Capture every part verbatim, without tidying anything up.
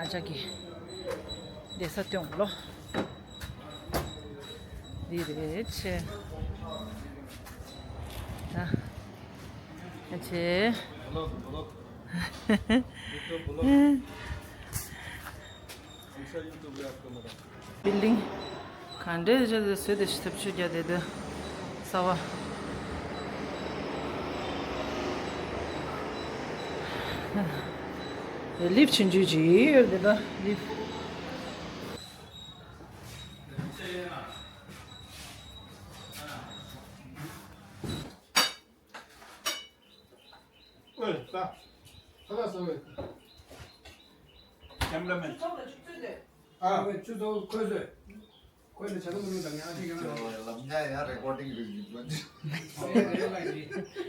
ཨ་ཅག་གི་བསྡད་ས་སྟོན་ལོ། འདི་རེད་ཆེ། ད་ཨ་ཆེ། Vlog, vlog. YouTube, vlog. Insha YouTube pe aapko madad. Building ག་འདྲས་བྱས་ཏེ་བཟོས་ཏེ་ཞིག་ཐབས་ཆུ་རྒྱག་དེ་འདུག་ས་བ། ལིབ་ཆུང་ཆུང་ཅིག་ཡོད་དེ་ད་ལིབ། ཨོ་ད། ཁ་ལག་ཟ་བས། Cameraman. ཨ། ཆུ་ཚོད་ཁོས་ཟོས། ཁོས་ནི་ཆ་ཚང་མི་འདུག་ད་ངས་ཨ་ཅེ་ག་ལ། ལབ་ཉ་ཡ་རེ་ཀོར་ཌིང་རེད་འདུག་ཨ་ཅེ། འདི་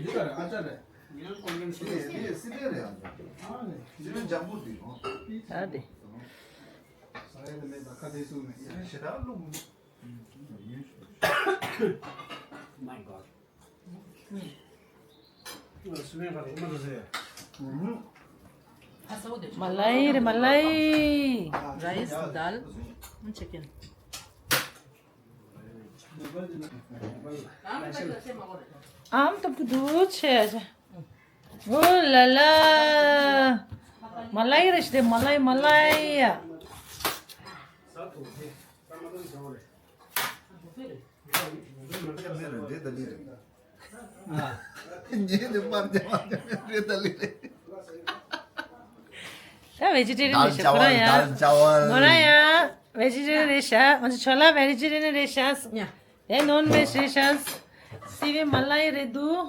ག་རེད་ཨ་ཅག་རེད། ངའི་ཀོན་ཕ་རན་སི་རེད། ངའི་སི་པན་རེད་ཨ་ཅག་ཨ་ནི་སི་པན་ཇམ་པོ་འདི་ཨོ། ད་དེ། ཟ་ཡ་དེ་མེད་ད་ཁ་དེ་སུ་མེད། སི་པན་ཞེ་དྲག་རླུང་། My God. Malai re malai. Rice, dal, chicken. Am to kudu che. Oh la la. Malai re shde malai malai. ད་བེ་ཇི་ཊེ་རི་ཡན་རེད་ཤག་ཁོ་རང་ཡང་། ཁོ་རང་ཡང་བེ་ཇི་ཊེ་རི་ཡན་རེད་ཤག་ང་ཚོ་ཇོ་ལགས་བེ་ཇི་ཊེ་རི་ཡན་རེད་ཤག་དེ་ནོན་བེ་ཇི་རེད་ཤག་སི་པན་མ་ལ་ཡི་རེད་འདུག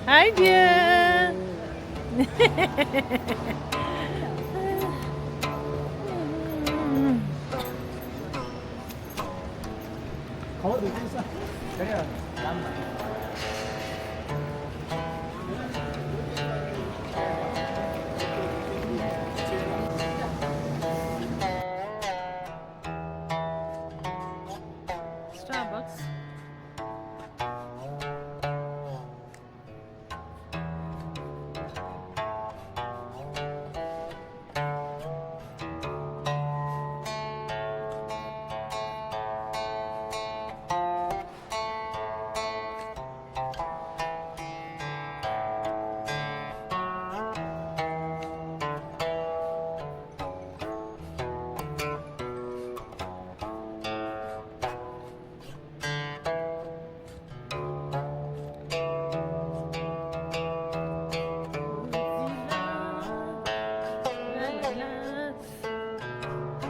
Hi, dear. Starbucks.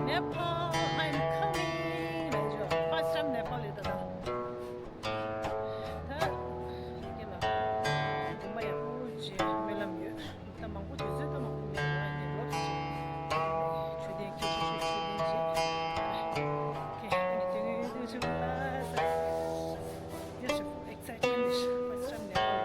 Nepal, I'm coming. First time Nepal ལ་ད་ལྟ། ད་ཁྱེད་ལ་དགོན་པ་ཡག་པོ་ཅིག་སྨོན་ལམ་ཡོད། ད་མང་པོ་དུས་ཚོད་ད་མང་པོ་མེད་པ་ཡིན་ལོ། ཆོས་ལྡན་སྐད་ཆ་ཤོད་ཆོས་ལྡན་ཅིག Okay, anything you do to realize that beautiful excitement is first time Nepal.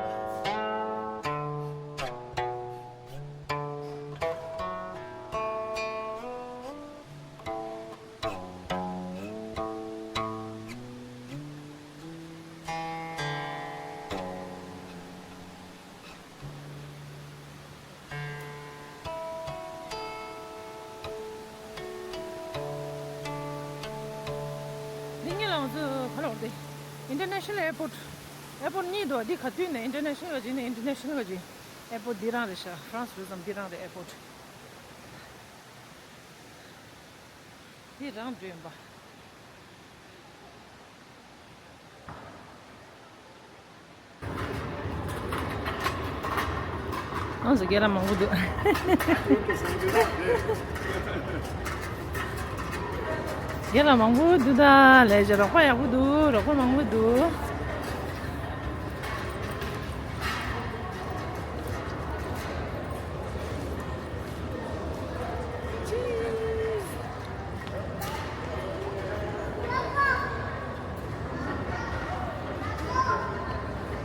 འདི་ངེད་ལ་ང་ཚོ་ག་ལ་འོང་སྟེ། International Airport. Airport གཉིས་འདུག་འདི་ག་དུས་ནས་International ག་ཅིག་ནས་International ག་ཅིག Airport འདི་རང་རེད་ཤག France རུ་ཙམ་འདི་རང་རེད་Airport. འདི་རང་འདྲ་ཡིན་པ། ཨང་ཟེར་སྐད་ལ་མང་པོ་འདུག་སྐད་ལ་མང་པོ་འདུག་ད་ལས་བྱེད་རོགས་པ་ཡག་པོ་འདུག་རོགས་པ་མང་པོ་འདུག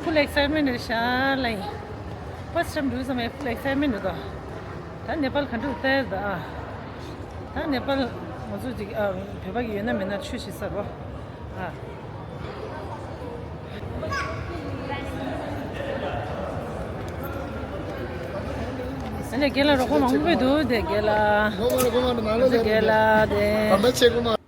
Full excitement རེད་ཤག་ལ་ཡིན། First time འགྲོ་ཙམ་ཡང་full excitement རེད་དོ། ད་ནེ་པཱལ་ག་འདྲ་ལྟ་ཡ་ད། ད་ནེ་པཱལ་ང་ཚོ་ཅིག་ཨ་བོད་པ་གི་ཡོད་ན་མེད་ན་ཆོས་བྱེད་ས་རེད་པ། ཨ། ཨ་ནི་རྒན་ལགས་རོགས་པ་མང་པོ་འདུག་དེ་རྒན་ལགས། རྒན་ལགས་དེ།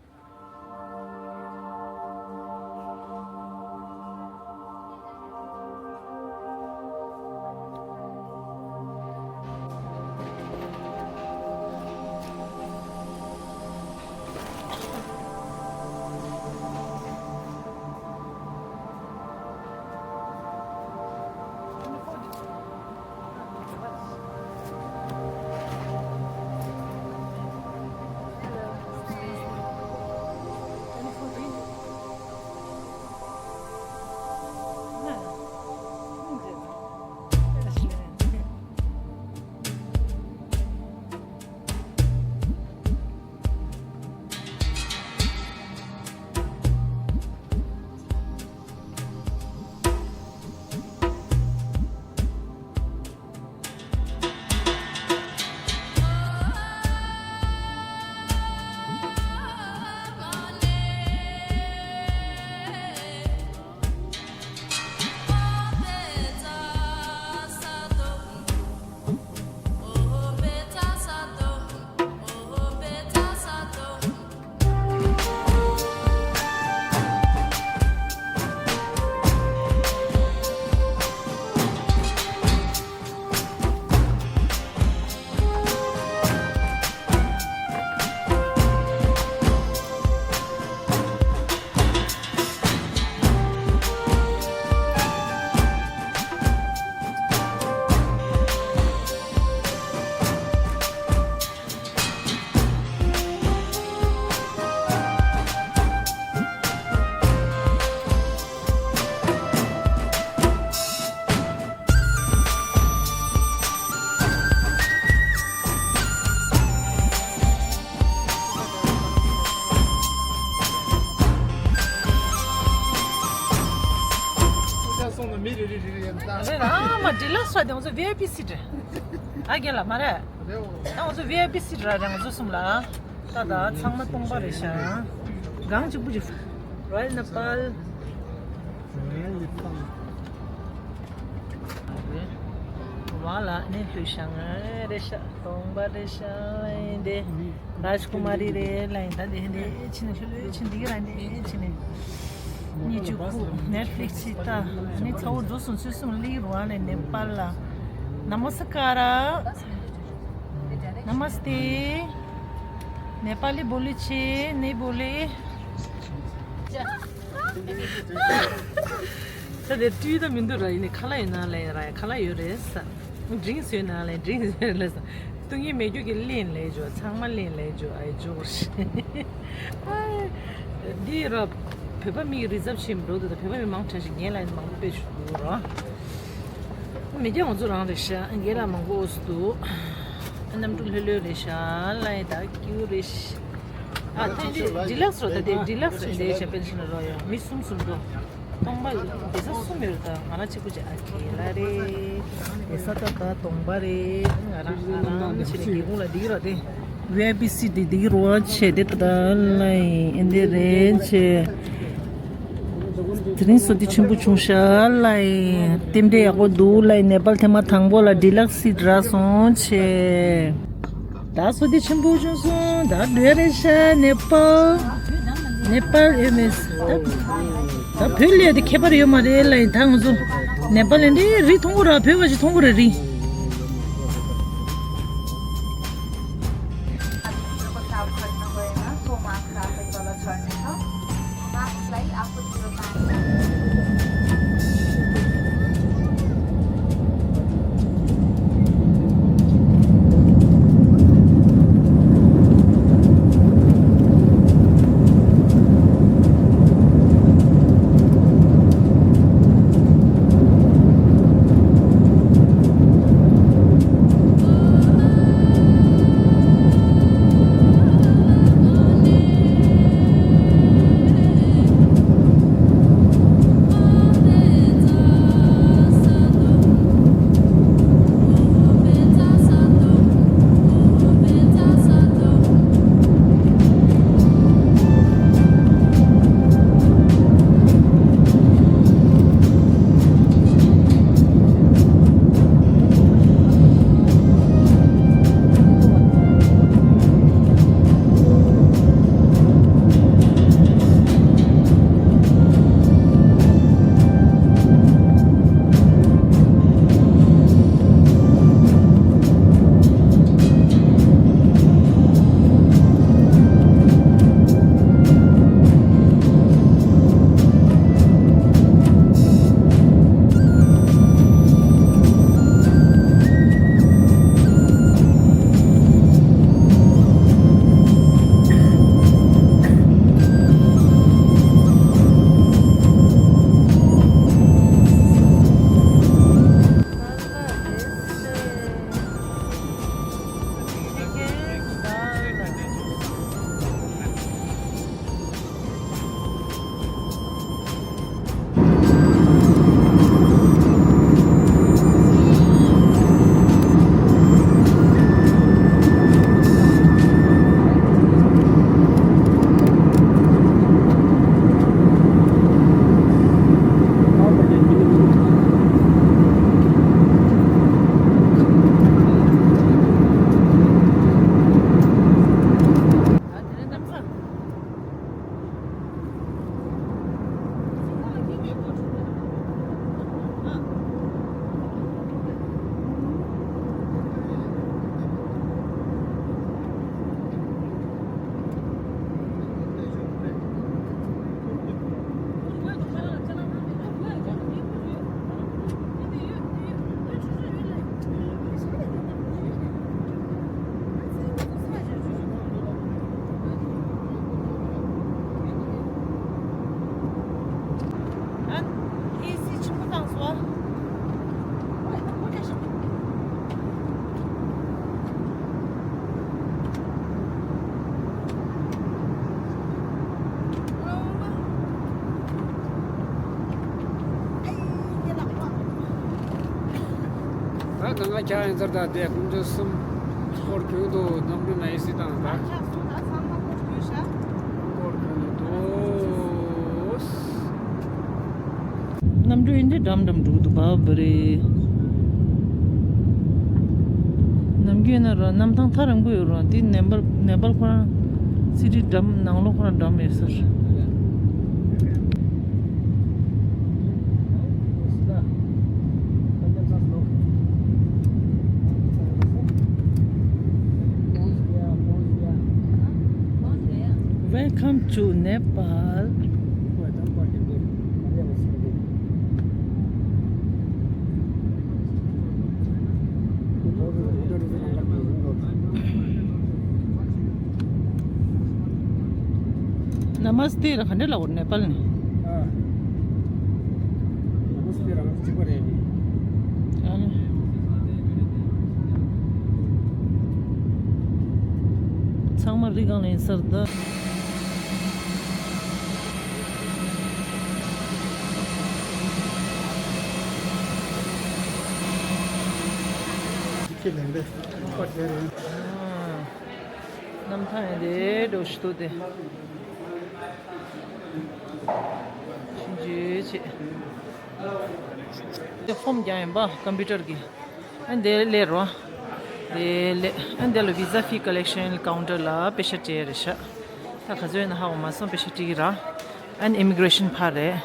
ཨ་མ་འདི་ལ་སོ་དེ་ང་ཚོ་ཝི་ཨའི་པི་སི་ཊི་རེད། ཨ་རྒན་ལགས་མ་རེད། ཨ་ང་ཚོ་ཝི་ཨའི་པི་སི་ཊི་ར་རེད་ང་ཚོ་གསུམ་ལ། ད་ད་ཚང་མ་སྟོང་པ་རེད་ཤག་གང་གཅིག་པུ་ཅིག Royal Nepal། བ་ལ་ནི་ལྷོད་ཤག་རེད་ཤག་སྟོང་པ་རེད་ཤག་ལ་ཡིན་ཏེ། རཱཇ་ཀུ་མ་རི་རེད་ལ་ཡིན་ད་འདི་འདི་ཕྱིན་ནས་ལྷོད་ལྷོད་ཕྱིན་འདི་ག་ར་འདི་ཕྱིན་ནས། གཉིས་བཅུ་དགུ་ནེཊ་ཕི་ལིག་སི་ཅིག་ལྟ། ནི་ཚ་བོ་འཛུལ་སོང་ཚུལ་གསུམ་ལིག་རུ་ཨ་ནས་ནེ་པཱལ་ལ། ནམ་སི་ཀ་ར། ནམ་སྟེ། ནེ་པཱ་ལི་བོ་ལི་ཆེ་ནེ་བོ་ལི། ད་དེ་བཀྲུས་ད་མི་འདུག་ར་ཡིན་ནི་ཁ་ལག་ཡོད་ན་ལས་ར་ཁ་ལག་ཡོད་རེད་ས། ཌི་རིང་སི་ཡོད་ན་ལས་ཌི་རིང་སི་ཡོད་ལས་ས། སྟོང་ཉིད་མེད་རྒྱུ་གི་ལེན་ལས་འཇོག་ཚང་མ་ལེན་ལས་འཇོག་ཨའི་འཇོག་རེད། འདི་ར་བོད་པ་མིག་རི་ཛབ་ཆེན་འགྲོ་འདུག་ད་བོད་པ་མི་མང་དྲགས་ཤིག་ངན་ལ་མང་པོ་དཔེ་ཞུ་འདུག་ར། མི་སྐྱ་ང་ཚོ་རང་རེད་ཤག་རྒན་ལགས་མང་པོ་འོས་སུ་འདུག་གནམ་གྲུ་ལྷོད་ལྷོད་རེད་ཤག་ལ་ཡི་ད་ཀྱུ་རེད་ཤག་ཨ་ཐེངས་འདི་ཌི་ལག་སི་རོ་ད་དེ་ཌི་ལག་སི་རེད་ཤག་པེན་ཤན་རོ་ཡོ་མི་གསུམ་གསུམ་འགྲོ་སྟོང་པ་བསྡད་ས་གསུམ་ཡོད་རེད་ད་ང་རང་གཅིག་པུ་ཅིག་ཨ་ཁེ་ལ་རེད་བསྡད་ས་ད་ད་སྟོང་པ་རེད་ང་རང་ང་རང་ཆེ་ནས་སྒེའུ་ཁུང་ལ་བསྡད་ཀྱི་ར་དེ། ཝི་ཨའི་པི་སི་ཊི་འདི་རུ་བ་ཆེ་དེ་ད་ལ་ཨིན་དེ་རེད་ཆེ། དེ་རིང་བསོད་བདེ་ཆེན་པོ་བྱུང་ཤག་ལ་ཨིན་རྟེན་འབྲེལ་ཡག་པོ་འདུག་ལ་ཨིན་ནེ་པཱལ་ཐེངས་མ་དང་པོ་ལ་ཌི་ལག་སི་ཊི་རག་སོང་ཆེ། ད་བསོད་བདེ་ཆེན་པོ་བྱུང་སོང་ད་འདོད་རེད་ཤག་ནེ་པཱལ། ནེ་པཱལ་ཨེ་མེས་ད་བོད་ལས་དེ་ཁྱད་པར་ཡོད་མ་རེད་ལ་ཨིན་ད་ང་ཚོ་ནེ་པཱལ་ལ་འདི་རི་མཐོང་གི་ར་བོད་བ་ཞིག་མཐོང་གི་ར་རི། ད་ང་ཁྱག་ཡིན་ཚར། ད་དེ་དཀོན་མཆོག་གསུམ་སྐོར་གྱོན་འདུག་གནམ་གྲུ་ན་ཨེ་སི་བཏང་། ད་སྐོར་གྱོན་འདུག་གནམ་གྲུ་ཡིན་དེ་འགྲམ་འགྲམ་འགྲོ་གི་འདུག་བ་བ་རེད། ནམ་རྒྱུན་ན་ར་གནམ་ཐང་ཐག་རིང་པོ་ཡོད་ར། དེ་ནེ་པཱལ་ནེ་པཱལ་ཁོ་རང་སི་ཊི་འགྲམ་ནང་ལོགས་ཁོ་རང་འགྲམ་ཡོད་ས་རེད། Welcome to Nepal. Namaste ར་ག་འདྲ་ལབ་དགོས་ནེ་པཱལ་ནས། ཨ། Namaste རང་གཅིག་པ་རེད། ཨ་ནི། ཚང་མ་རི་སྒང་ལ་ཡིན་ས་རེད་ད། ཁྱེད་ལེན་པས། ཨ། གནམ་ཐང་ཡང་དེ་འགྲོ་ཞིག་འདུག་སྟེ། ཞིང་ཆུ་ཆེ། དེ་ཧོམ་རྒྱག་ཡིན་པ་ཀམ་པུ་ཊར་གྱི། ཨ་འདི་ལས་རོ། དེ་ལས་ཨ་འདི་ལ་visa fee collection counter ལ་པེ་ཤ་སྤྲད་རེད་ཤག་ད་ག་ཚོད་ཡིན་ན་ཧ་གོ་མ་སོང་། པེ་ཤ་སྤྲད་ཀྱི་ར། And immigration ཕར་རེད།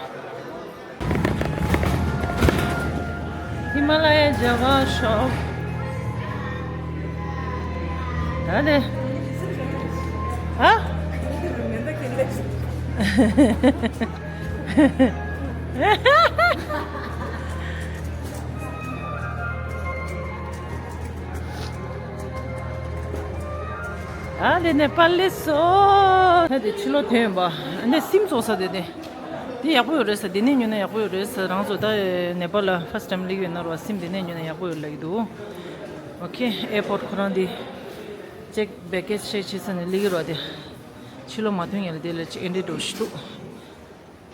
Himalaya Java shop. ད་ནི། ཨ། ཨ་ལེ་ནེ་པཱལ་ལི་སོ། ད་དེ་ཕྱི་ལོགས་ཐོན་པ། ཨ་ནི་སིམ་བཙོང་ས་དེ་དེ། དེ་ཡག་པོ་ཡོད་རེད་ཟེར། དེ་ནས་ཉོས་ན་ཡག་པོ་ཡོད་རེད་ཟེར། རང་ཚོ་ད་ནེ་པཱལ་ལ་first time སླེབས་ཡོད་ན་རོ། སིམ་དེ་ནས་ཉོས་ན་ཡག་པོ་ཡོད་ལབ་ཀྱི་འདུག་ཨོ་ཁེ། ཨེར་པོར་ཊི་ཁོ་རང་དེ་ཅེག་བེ་གེ་ཇི་ཅེག་བྱེད་ས་ནས་སླེབས་ཀྱི་རོ། དེ་ཕྱི་ལོགས་མ་ཐོན་ཡ་ལ་དེ་ལ་ཅིག་ཨེ་འདྲ་འགྲོ་ཞིག་འདུག་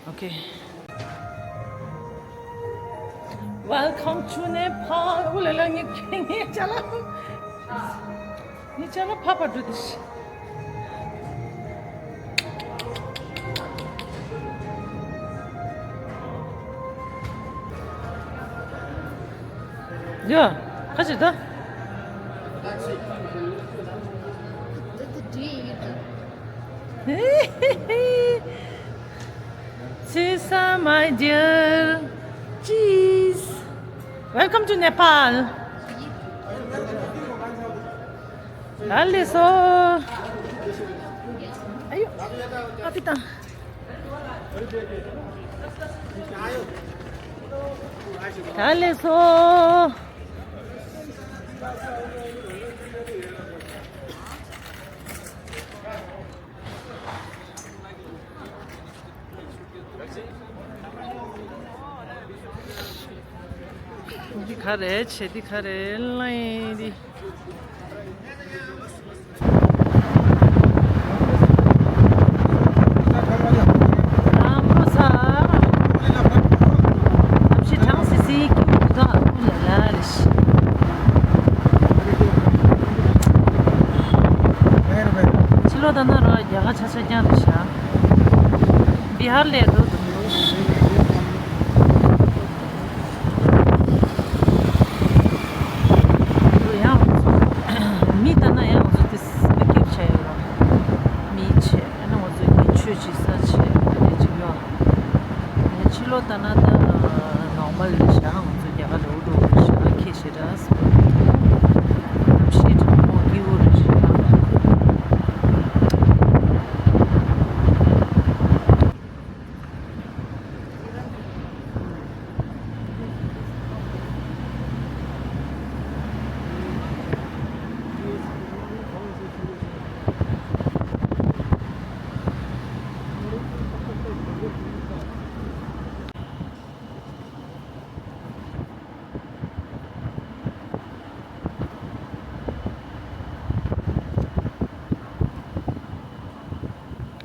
ཨོ་ཁེ། Welcome to Nepal. ཨོ་ལེ་ལེ། ངའི་ངའི་ཅ་ལག་ངའི་ཅ་ལག་ཕ་ཕ་འགྲོ་དེ་ཤི། ཡ། ཁ་ཅིག་ད། Chisa, my dear. Cheese. Welcome to Nepal. ཨ་ལེ་སོ། ཨ་ཡོ། ཨ་ཕི་ཏང་། ཨ་ལེ་སོ། འདི་ག་རེ་བྱེད། འདི་ག་རེ་ལབ་ཡིན་འདི། ཨ་མོ་ས། གནམ་གཤིས་གྲང་སི་སི་ཀྱི་འདུག་ད། ཨུ་ལ་ལ་རེ་ཤི། ཕྱི་ལོགས་ལྟ་ན་རོ་རྒྱ་གར་ཆ་ཆ་རྐྱང་རེད་ཤག་བི་ཧར་ལས་འགྲོ་འདུག་ཡང་མི་ལྟ་ན་ཡང་ང་ཚོ་དེ་སེ་ཀྱུར་བྱས་ཡོད་ར། མི་བྱས་ཨ་ནི་ང་ཚོ་གི་ཆོས་བྱེད་ས་བྱས་ཨ་ནི་ཅིག་ཡོད། ཕྱི་ལོགས་ལྟ་ན་ད་ནོར་མལ་རེད་ཤག་ང་ཚོ་རྒྱ་གར་ལ་འུ་འགྲོ་རེད་ཤག་ཁེ་ཤེས་ར། གནམ་གཤིས་གྲང་མོ་སྐྱིད་པོ་རེད་ཤག་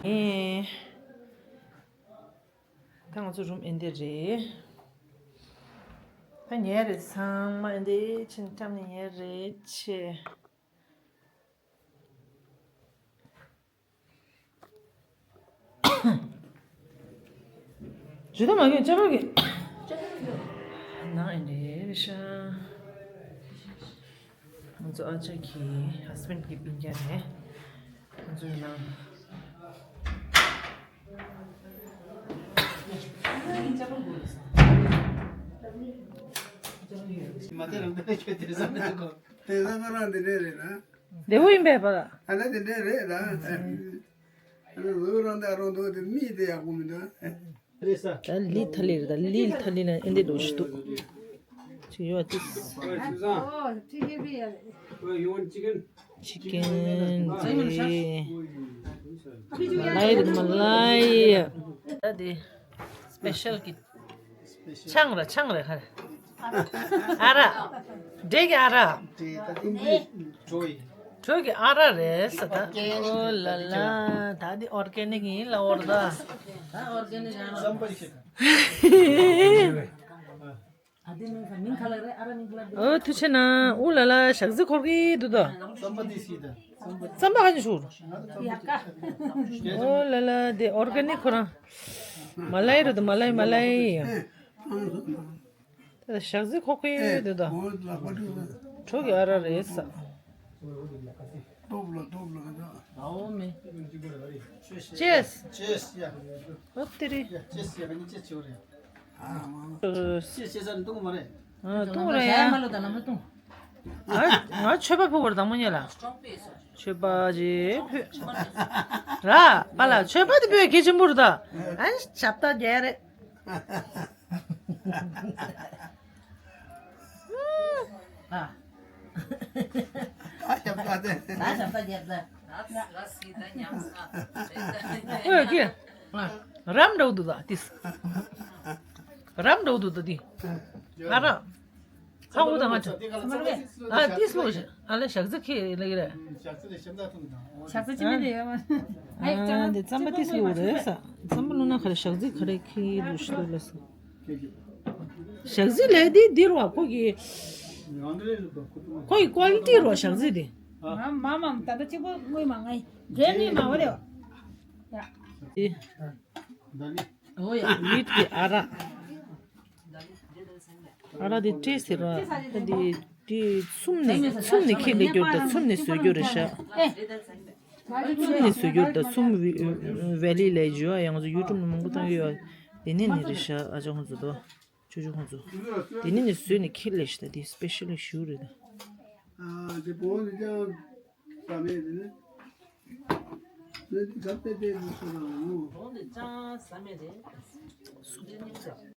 ཨེ། ད་ང་ཚོ་རུམ་ཨེ་འདི་རེད། ཕ་ཉལ་རེད། ཚང་མ་འདི་ཕྱིན་འགྲམ་ནས་ཉལ་རེད་ཆེ། ཇུ་ད་མ་གི་ཅ་པ་གི་ནང་ཨེ་འདྲེ་རེ་ཤ། ང་ཚོ་ཨ་ཅག་གི་ཧ་སི་བེན་གི་སྤུན་ཀྱག་རེད། ང་ཚོ་ཡིན་ན། མ་དེ་རང་དེ་ཁྱོད་དེ་བསམ་མེད་གོ། དེ་ས་ང་རང་དེ་འདྲས་རེད་ན། བདེ་བོ་ཡིན་པས་པ། ཨ་ན་དེ་འདྲས་རེད་ན། ཨ་ན་ལོ་རང་དེ་རང་དོ་དེ་མི་དེ་ཡག་པོ་མི་འདུག་ད་ལི་ཐ་ལི་རེད། ད་ལི་ཐ་ལི་ན་ཨེ་འདི་འདུག་ཞིག་འདུག་ཅིག་ཡོད་ཅིག་ཅི་ཀན་ཛི། མ་ལའི་རེད། མ་ལའི། ད་དེ་སི་པེ་ཤལ་གི་ཆང་ར་ཆང་ར་ཁ། ཨ་ར། འབྲས་ཀྱི་ཨ་ར། དྲོ་གི་ཨ་ར་རེད་ས་ད། ཨོ་ལ་ལ། ད་འདི་ཨོར་གེ་ནིག་ཡིན་ལ་ཨོར་ད། ཨོ་ཐུ་ཆེ་ན། ཨུ་ལ་ལ་ཞག་རྩི་འཁོར་གི་འདུག་ད། རྩམ་པ་ག་ནས་ཞུ། ཨོ་ལ་ལ་དེ་ཨོར་གེ་ནིག་ཁོ་རང་། མ་ལའི་རེད་ད། མ་ལའི་མ་ལའི། ད་ཞག་རྩི་ཁོག་གི་ཡོད་དེ་ད། གྲོ་གི་ཨ་ར་རེད་ས། ཅེས། ཨོ་དེ་རེད། ཨ་ཏུང་རེད་ཡ། ང་ང་ཆོས་པ་ཕུག་བར་དང་མོ་ཉེ་ལ། ཆོས་པ་ཅེ་ཕུ། ར་པ་ལ་ཆོས་པ་དེ་ཕུ་གི་ཆེན་པོ་རུ་ད། ཨན་ཞབས་ཏ་རྒྱལ་རེད། ཨ། ད་ཞབས་ཏ་དེ། ད་ཞབས་ཏ་རྒྱལ་ད། ཨོ་ཡ་ཀི། རམ་འདྲ་བོ་འདུག་ད་ཏིས། རམ་འདྲ་བོ་འདུག་ད་ཏི། ཨ་ར། ཧ་གོ་ད་ང་ཚོ། ཨ་ཏིས་ལོ་ཞིག་ཨ་ལེ་ཞག་རྩི་ཁེ་ལེ་གི་རེད། ཞག་རྩི་ལེ་ཤམ་ད་ཐུང་ད། ཞག་རྩི་ཅི་མི་རེད་ཡ་མ། ཨ་འདི་རྩམ་པ་ཏིས་ལོ་རེད་ས། རྩམ་པ་ལོ་ན་ཁ་རེ་ཞག་རྩི་ཁ་རེ་ཁེ་ལུ་ཤི་ལོ་ལ་ས། ཞག་རྩི་ལས་དེ་འདི་རུ་བ་ཁོ་གི། ཁོ་ཡི་ཀོ་ལི་ཊི་རུ་བ་ཞག་རྩི་དེ། མ་མ་མ་ད་ལྟ་གཅིག་པོ་དངོས་མ་ང་ཡི་འདྲེ་ནི་མ་བ་རེ་བ། ཡ། དེ། ཨོ་ཡ། ལིད་ཀྱི་ཨ་ར། ཨ་ར་དེ་ཏྲེ་ཟེར་བ། ད་དེ་དེ་གསུམ་ནས་གསུམ་ནས་ཁྱེར་ལས་རྒྱུར་དང་གསུམ་ནས་བཟོ་རྒྱུ་རེད་ཤག་གསུམ་ནས་བཟོ་རྒྱུར་དང་གསུམ་ཝེ་ལི་ལས་བརྗོད་ཡང་ཡུ་ཊུབ་ནང་མང་པོ་བཏང་གི་ཡོད། དེ་ནས་ནི་རེད་ཤག་ཨ་ཅག་ཁོང་ཚོ་དོ། ཅོ་ཅོ་ཁོང་ཚོ། དེ་ནས་ནི་བཟོས་ནས་ཁྱེར་ལས་ཤག་ད་དེ་སི་པེ་ཤལ་ཞུ་རེད་ད། ཨ་དེ་བོ་ནི་ཅང་ས་མེད་དེ་ནི། ནི་དེ་གབ་ཏེ་ཏེ་དེ་སོ་རང་ངོ་། བོ་ནི་ཅང་ས་མེད་དེ།